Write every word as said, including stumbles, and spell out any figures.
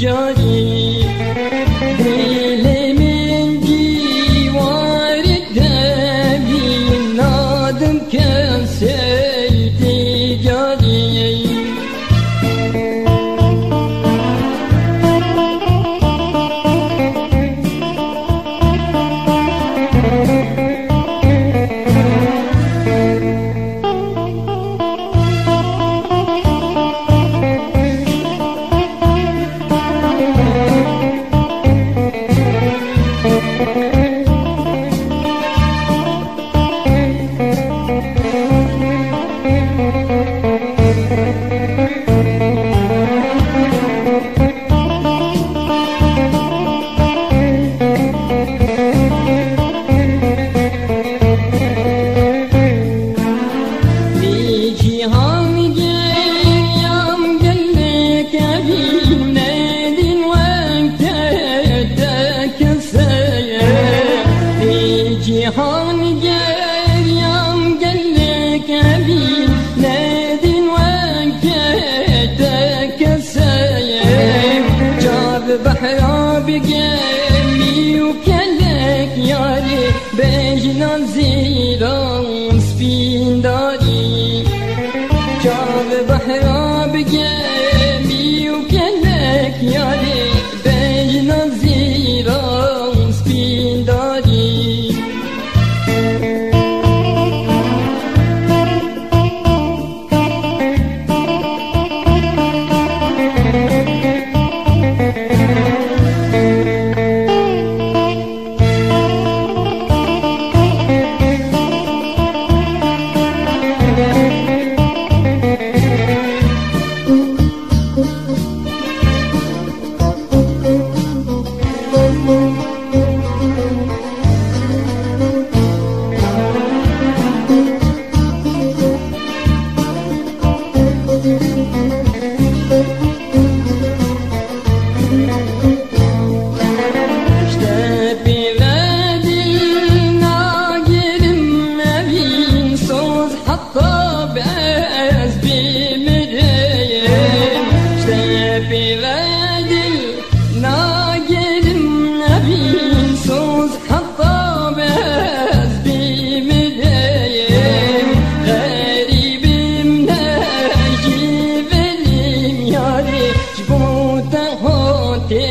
Carî dilê min cîwarê demî nadim kesey tî carî. Vî cîhan geriyam gelek evî nedîn weke te keseye. Vî cîhan geriyam gelek evî nedîn weke te keseye. Çav behra bi gemî û kelek yarê bejna zîran spîndarî. Çav behra bi gemî û kelek yarê bejna zîran spîndarî. Ji te pê ve dil nagirim, evîn soz heta bi ez bimirim. Ji te pê ve dil nagirim, evîn soz heta bi ez bimirim. Xerîbim ne jî velim yarê, ji bo te hatê